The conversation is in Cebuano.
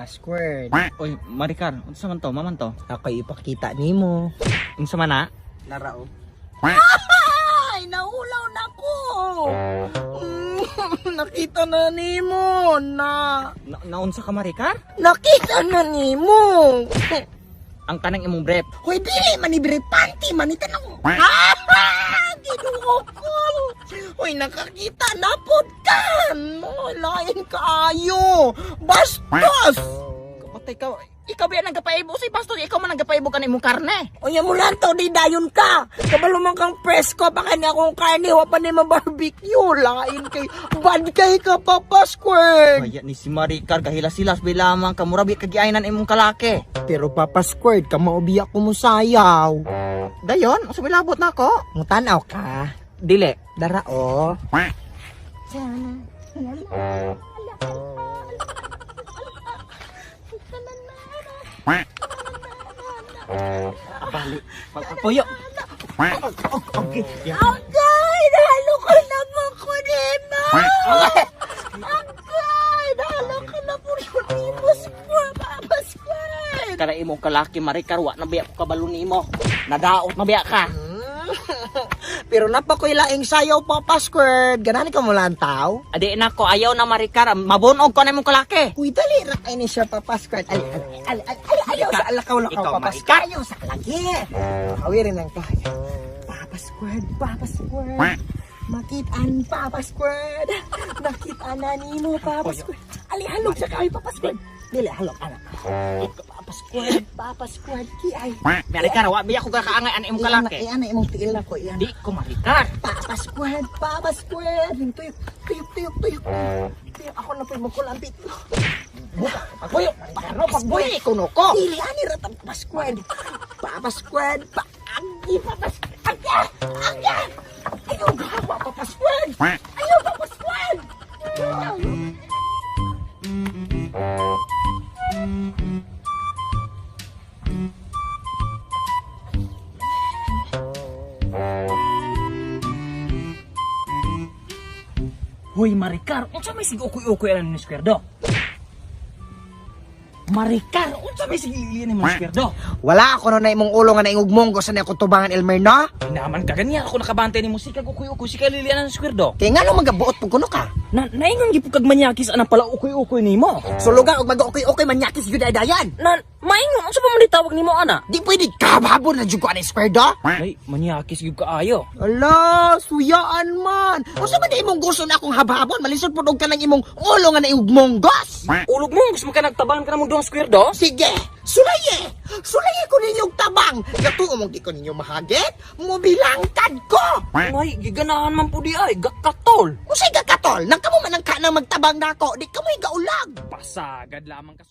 Squared. Oy, Maricar, unsa man to? Maman to? Ako ipakita nimo. Unsa man na? Narao. Ay, naulaw na ko. Nakita na nimo na. Na naunsa ka, Maricar? Nakita na nimo. Ang kanang imong brief. Hoy, dili man ni brief, panty man ni tanong. Ah, Ginoo ko. Hoy, nakakita na pod ka. No, lain kaayo. Bastos. Kapatay ka. Ikaw ba ang nagapaibo? Si Pastor, ikaw man nagapaibo ka na imong karne. Unya mo lang to, di dayon ka. Kabalo man kang presko, baka ni akong karne, wa pa ni ma-barbecue. Lain kay, bad kay ka, Papa Squared. Kaya ni si Maricar kahila-silas bilamang ka mura bi kagiainan imong kalaki. Pero Papa Squared, kamaubiya ko mo sayaw. Dayon, unsa may labot nako? Mutanaw ka. Dili. Dara o. Bali. Pagpuyo. Okay. Agay! Nahalo ka na mo ko nimo! Agay! Nahalo ka na po nimo, Squared! Papa Squared! Kana imong kalaki Maricar, wa na biya ko kabalo nimo. Nadaot na biya ka. Pero napakoy laing sayaw, Papa Squared. Ganahan ka mo lantaw? Adi na ko, ayaw na Maricar, mabunog ko na imong kalaki. Uy, dali ra kay ni siya, Papa Squared. Ali, ali, ali, ali, ali, ayaw sa alakaw-lakaw, Ikaw, Papa Maricar. Squared. Ayaw sa kalagi. Kawirin lang tayo. Papa Squared, Papa Squared. Makitaan, Papa Squared. Nakita na nimo, Papa Squared. Ali, halog sa kayo, Papa Squared. Dili, halog, anak. Papa Squared, Papa Squared, kiay. Maricar, wa biya ko kakaangay an imong kalaki. Iyan na imong tiil na ko, iyan. Di ko Maricar. Papa Squared, Papa Squared. Tuyok, tuyok, tuyok, tuyok. Tuyok, ako na po yung magkulambit. Pagpuyo. Ano pagbuhi ko no ko. Dili, ani ratang Papa Squared. Papa Squared, pa... Agi, Papa Squared. Aga! Aga! Ayaw, gawa, Papa Squared! Ayaw, Papa Squared! Ayaw. Hoy Maricar, unsa may sig ukoy-ukoy anan ni Square do? Maricar, unsa may sig lilian ni Square do? Wala ako na imong ulo nga naingog monggo sa ako tubangan Elmer no? Naman ka ganyan ako nakabantay ni musika ukoy-ukoy si lilian ang Square do. Kaya nga nung magabuot pug kuno ka. Na naingon gyud kag manyakis anang pala ukoy-ukoy nimo. Sulugan og mag-okay-okay manyakis gyud ay dayan. Na maingon unsa pa man ditawag nimo ana? Di pwede kababon na jud ko ani square do. Ay, manyakis gyud kaayo. Ala, suyaan man. Unsa man di imong gusto na akong habhabon, malisod pud og kanang imong ulo nga naingog monggos. Ulog mo gusto mo ka nagtabangan ka namong duhang Square do? Sige, sulaye! Sulaye ko ninyong tabang! Gatuo mong di ko ninyo mahagit, mubilangkad ko! Ay, giganahan man pud di ay, gakatol. Usay gakatol, nang kamo man ang kanang magtabang nako, di kamoy gaulag! Pasagad lamang ka.